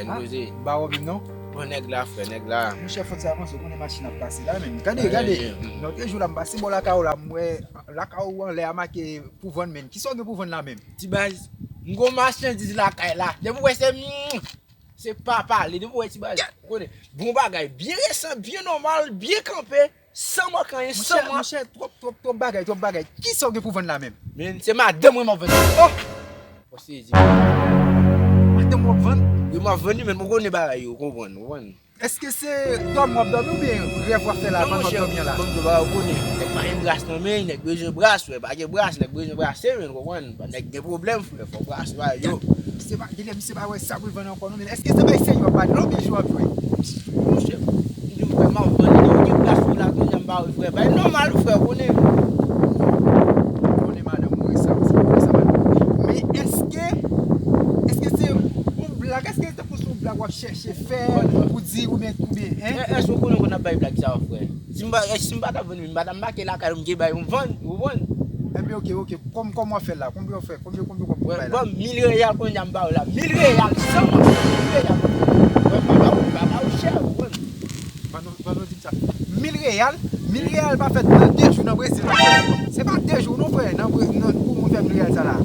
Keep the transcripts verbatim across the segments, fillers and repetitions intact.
Koze. Ba ou menm non? Bon, nèg la, frè, nèg la. Monchè, fòk sa avanse, ou konnen machin ap pase la menm. Gade, gade. Lòt jou la, m pase bò lakay ou la, m wè lakay ou anlè a make pou vann menm. Kisa w gen pou vann la menm? Ti baz, m gon machandiz lakay la. Depi w wè se, mm, se pa pale. Depi w wè ti baz, ou konnen. Bon bagay, byen resan, byen nòmal, byen kanpe, san mank anyen, san mank. Monchè, twòp, twòp, twòp bagay, twòp bagay. Kisa w gen pou vann la menm? Men, se madanm mwen m ap vann. Oh! Ou sezi. Madanm w ap vann? Wi, m ap vann li, men ou konnen bagay yo, ou konprann, ou konprann. Èske se dòmi w ap dòmi oubyen rèv w ap fè la pandan w ap dòmi an la? Non, monchè, ban m di w bagay, ou konnen. Nèg pa gen bras nan men, nèg bezwen bras, frè, pa gen bras, nèg bezwen brase, men, ou konprann? Nèg gen pwoblèm, frè, fò brase bagay yo. Misye pa, genlè misye pa wè sa pou l vann ankò non, men èske se bagay serye w ap pale la oubyen jwe w ap jwe? Monchè, m di w, frè, m ap vann li, ou gen bras ou la, kounye a m pa wè, frè, bagay nòmal, frè, ou konnen. Ou konnen madanm ou resan, ou konnen sa madanm ou. Men èske, èske se yon blag, èske se tankou se yon blag w ap chèche fè pou di oubyen, oubyen, en? Èske ou konnen konn ap bay blag sa yo, frè? Si m pa, si m pa t ap vann, m pa t ap make lakay ou, m gen bay ou m vann, ou konprann? Enben, oke, oke. Kòm, kòman w ap fè la? Konbyen w fè? Konbyen, konbyen kòb pou bay la? Ban m mil reyal kounye a m ba ou la. Mil reyal, san mank, mil reyal. Mwen pa ba ou, pa ba ou chè, ou konprann? Ban nou, ban nou di m sa. Mil reyal, mil reyal pa fèt nan de jou nan Brezil. Se pa de jou non, frè, nan Bre-, nan, pou moun fè mil reyal sa la.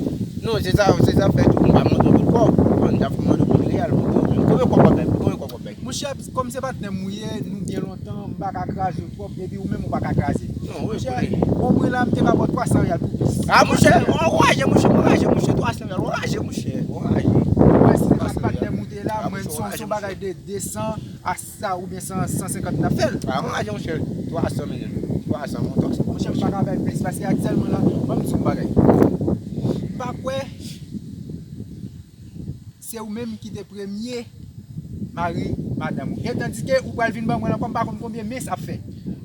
Non, se sa, se sa fè tou, m pa montre tout kòb. Ou konprann? Sa fè mande mil reyal, mwen, konbyen kòb w ap bay? Konbyen kòb w ap bay? Monchè, kòm se patnè m ou ye, nou gen lontan, m pa ka kraze w twòp, epi ou menm ou pa ka kraze. Non, wi, monchè, omwen la, m te ka ba w twa san reyal pou plis. A, monchè, ou anraje, monchè, ou anraje, monchè, twa san reyal, ou anraje, monchè, ou anraje. Mwen, si se pa patnè m ou te la, mwen, se yon, se yon bagay de de san a sa, oubyen san, san senkant m t ap fè l. A, ou anraje, monchè, twa san, men, twa san, twa san. Monchè, m pa ka bay plis, paske aktyèlman la, ban m di w yon bagay. M pa kwè, se ou menm ki te premye mari madanm ou. E tandike ou pral vin ban mwen l ankò, m pa konn konbyen men sa ap fè.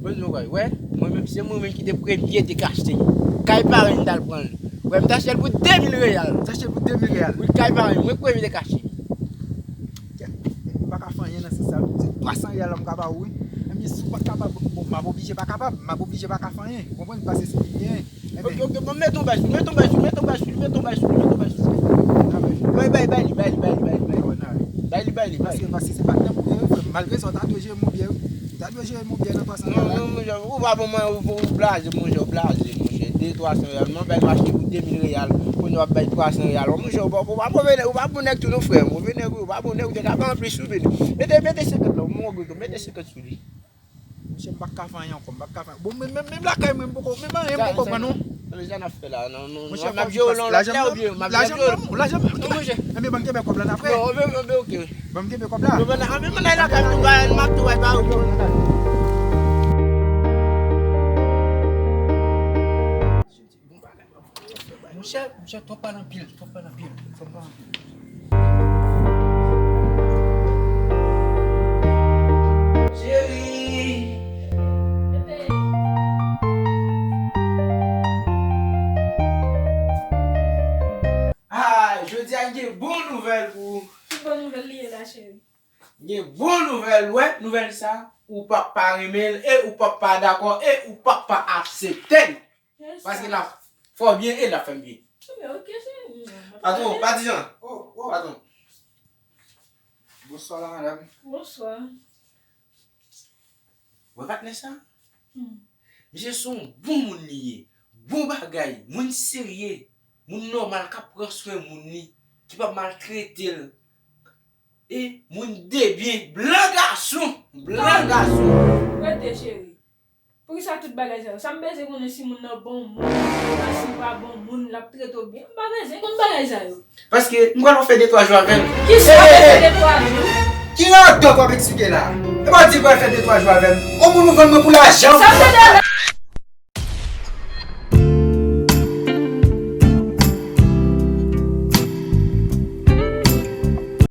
Bon, nou wè, wè, mwen menm, se mwen menm ki te premye te ka achte kay parental pran l. Wè, m t achte l pou de mil reyal. T achte l pou de mil reyal? Wi, kay parental, mwen premye te ka achte. Ou pa ka fè anyen nan sans sa. Se twa san reyal la m ka ba ou, wi. Ebyen, si w pa kapab, bon, m ap oblije pa kapab. M ap oblije pa ka fè anyen. Ou konprann? Paske se li gen. Ebyen. Ok, ok, bon, mete yon bay sou li, mete yon bay sou li, mete yon bay sou li, mete yon bay sou li, mete yon bay sou li. Bay, bay, bay li, bay li, bay li, bay li, bay li. Bay li, bay li, bay li. Paske, paske se patnè m ou ye, wi, frè m. Malgre sa, ou ta dwe jere m byen, wi. Ou ta dwe jere m byen nan twa san reyal la. Non, non, monchè, ou pa bon, mwen, ou, ou blaze, monchè, ou blaze, monchè. De, twa san reyal. Mwen bay m achte pou de mil reyal. Kounye a w ap bay twa san reyal. Monchè, ou pa, ou pa move nèg, ou pa bon nèg tou non, frè m. Move nèg, ou pa bon nèg, ou te ka ban m plis tou, vini. Mete, mete senkant la, mwen, mete senkant sou li. Monchè, m pa ka fè anyen ankò, m pa ka fè anyen. Bon, menm, menm, menm lakay mwen, m poko, menm anyen m poko pran non. Sa, sa n ap fè la, non, non, non, m ap jere w nan lòt lè oubyen m ap jere w? Lajan m, lajan m, lajan m. Non, monchè. Enben, ban m kenbe kòb la n apre. Non, oke, oke, oke. Ban m kenbe kòb la. Non, ban nan, anben, ban nan lakay m tou, ba, m ap tou bay ba ou. Monchè, monchè, twòp pale anpil, twòp pale anpil, twòp pale anpil. Cheri. Ah, jodi a m gen bon nouvèl pou ou. Ki bon nouvèl li ye la, cheri? M gen bon nouvèl, wè, nouvèl sa, ou p ap pa renmen l, e ou p ap pa dakò, e ou p ap pa aksepte l. Paske l ap fè w byen e l ap fè m byen. Enben, oke, cheri. Patwon, Patijan. Oh, oh. Patwon. Bonswa la, madanm. Bonswa. Wè patnè sa? Hmm. Misye se yon bon moun li ye. Bon bagay, moun serye, moun nòmal k ap pran swen moun li, ki p ap maltrete l. E moun debyen, blan gason, blan gason. Rete, cheri. Poukisa tout bagay sa yo? Sa m bezwen konnen si moun nan bon moun, oubyen si l pa bon moun, l ap trete w byen. M pa bezwen konn bagay sa yo. Paske m pral fè de twa jou avè l. Kisa w ap fè de twa jou? Ki radòt w ap eksplike la? E pa di pral fè de twa jou avè m. On moun ou vann mwen pou lajan. Sa m tande la?